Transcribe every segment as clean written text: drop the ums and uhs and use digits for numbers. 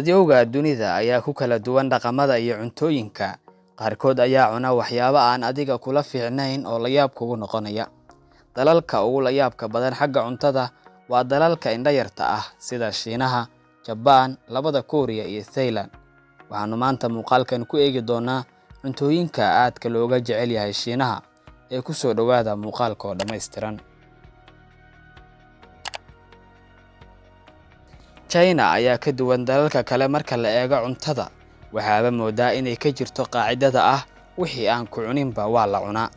Dadyowga dunida ayaa ku kala duwan dhaqamada iyo cuntooyinka. Qaarkood ayaa cuna waxyaabo aan adiga kula fiicnayn oo layaab kugu noqonaya. Dalalka ugu layaabka badan xagga cuntada waa dalalka indhayarta ah sida Shiinaha, Jabaan, labada Kuuriya iyo Thailand. Waxaanu maanta muuqaalkan ku eegi doonaa cuntooyinka aadka looga jecel yahay Shiinaha ee ku soo dhowaada muuqaalka oo dhammaystiran. China ayaa ka duwan dalalka kale marka la eego cuntada. Waxaaba moodaa inay ka jirto qaacidada ah wixii aan ku cuninba waa la cunaa.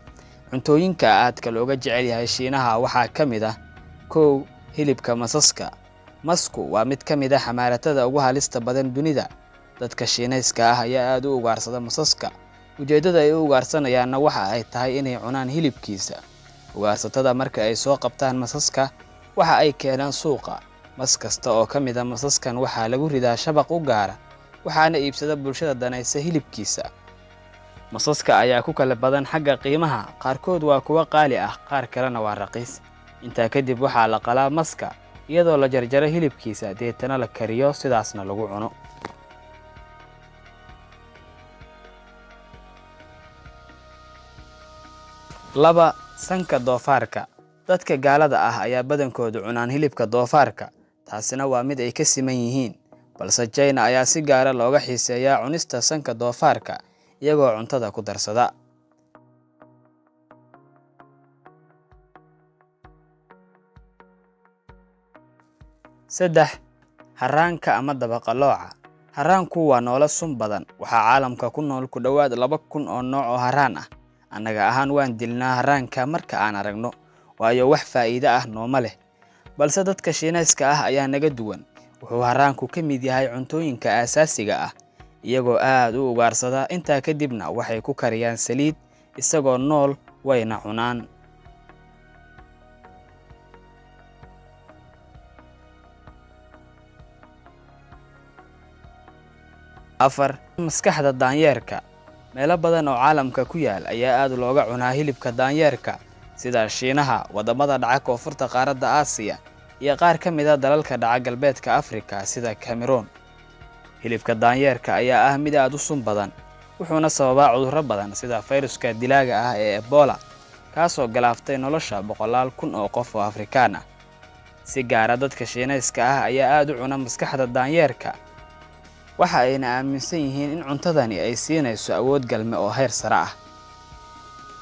Cuntooyinka aadka looga jecel yahay Shiinaha waxaa ka mid ah: 1, hilibka masaska. Masku waa mid ka mid ah xamaaratada ugu halista badan dunida. Dadka Shiinayska ah ayaa aad u ugaarsada masaska. Ujeeddada ay u ugaarsanayaanna waxa ay tahay inay cunaan hilibkiisa. Ugaarsatada marka ay soo qabtaan masaska, waxa ay keenaan suuqa. Mas kasta oo ka mid a masaskan waxaa lagu ridaa shabaq u gaara, waxaana iibsada bulshada danaysa hilibkiisa. Masaska ayaa ku kala badan xagga qiimaha, qaarkood waa kuwo qaali ah, qaar kalena waa raqiis. Intaa kadib waxaa la qalaa maska iyadoo la jarjaro hilibkiisa, deetana la kariyo, sidaasna lagu cuno. 2, sanka doofaarka. Dadka gaalada ah ayaa badankoodu cunaan hilibka doofaarka, taasina waa mid ay ka siman yihiin. Balse China ayaa si gaara looga xiiseeyaa cunista sanka doofaarka iyagoo cuntada ku darsada. 3, haraanka ama dabaqalooca. Haraanku waa noole sun badan. Waxaa caalamka ku nool ku dhowaad 2000 oo nooc oo haraan ah. Annaga ahaan waan dilnaa haraanka marka aan aragno, waayo wax faa'iido ah nooma leh. Balse dadka Shiinayska ah ayaa naga duwan. Wuxuu haraanku ka mid yahay cuntooyinka aasaasiga ah, iyagoo aad u ugaarsada. Intaa kadibna waxay ku kariyaan saliid isagoo nool, wayna cunaan. 4, maskaxda daanyeerka. Meelo badan oo caalamka ku yaal ayaa aad looga cunaa hilibka daanyeerka, sida Shiinaha, wadamada dhaca koonfurta qaaradda Aasiya iyo qaar ka mid a dalalka dhaca galbeedka Afrika sida Cameroon. Hilibka daanyeerka ayaa ah mid aad u sun badan, wuxuuna sababaa cudurro badan sida fayruska dilaaga ah ee Ebola, kaasoo galaaftay nolosha boqolaal kun oo qof oo Afrikaan ah. Si gaara dadka Shiinayska ah ayaa aad u cuna maskaxda daanyeerka, waxa ayna aaminsan yihiin in cuntadani ay siinayso awood galme oo heer sare ah.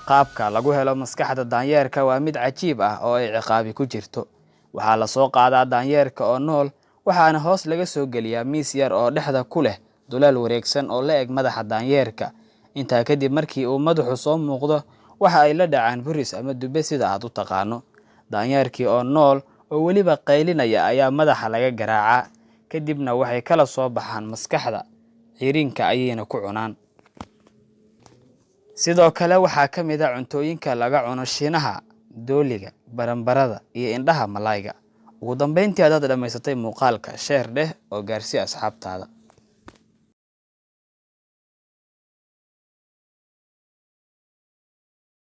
Qaabka lagu helo maskaxda daanyeerka waa mid cajiib ah oo ay ciqaabi ku jirto. Waxaa la soo qaadaa daanyeerka oo nool, waxaana hoos laga soo geliyaa miis yar oo dhexda ku leh duleel wareegsan oo la eg madaxa daanyeerka. Intaa kadib markii uu madaxu soo muuqdo, waxa ay la dhacaan buris ama dube sida aad u taqaano. Daanyeerkii oo nool oo weliba qaylinaya ayaa madaxa laga garaacaa, kadibna waxay kala soo baxaan maskaxda, ciriinka ayayna ku cunaan. Sidoo kale waxaa ka mid a cuntooyinka laga cuno Shiinaha dooliga, baranbarada iyo indhaha malaayga. Ugu dambeyntii, haddaad dhammaysatay muuqaalka, sheer dheh oo gaarsii asxaabtaada.